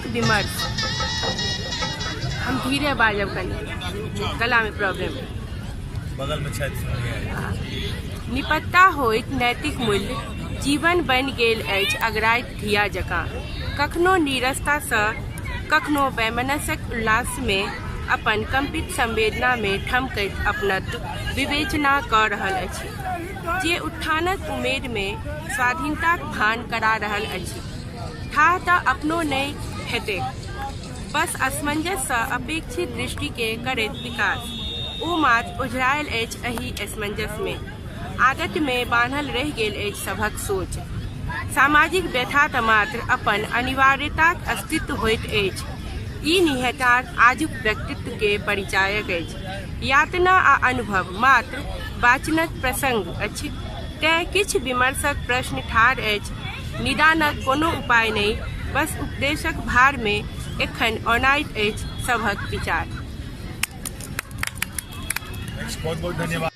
नैतिकताक विमर्श। हम धीरे बाजब, कनि गलामे प्रॉब्लम। बगलमे छथि। निपत्ता होइत नैतिक मूल्य, जीवन बनि गेल अछि अगराइत धिया जकाँ। कखनो नीरसतासँ, कखनो वैमनस्यक उल्लासमे अपन कम्पित संवेदनामे ठमकैत अपनत्व विवेचना कऽ रहल अछि। जे उत्थानक उमेदमे स्वाधीनताक भान करा रहल अछि। थाह तऽ अपनो नहि हेतैक। बस असमंजससँ अपेक्षित दृष्टिकेँ करैत विकास। ओ मात्र ओझरायल अछि एहि असमंजसमे। आदतिमे बान्हल रहि गेल अछि सभक सोच। सामाजिक व्यथा तऽ मात्र अपन अनिवार्यताक अस्तित्व होइत अछि। ई निहितार्थ आजुक व्यक्तित्वकेँ परिचायक अछि। यातना आ अनुभव मात्र वाचनक प्रसंग अछि। तेँ किछु विमर्शक प्रश्न ठाढ़ अछि। निदानक कोनो उपाय नहि, बस उपदेशक भारमे एखन औनाइत अछि सभक विचार। बहुत बहुत धन्यवाद।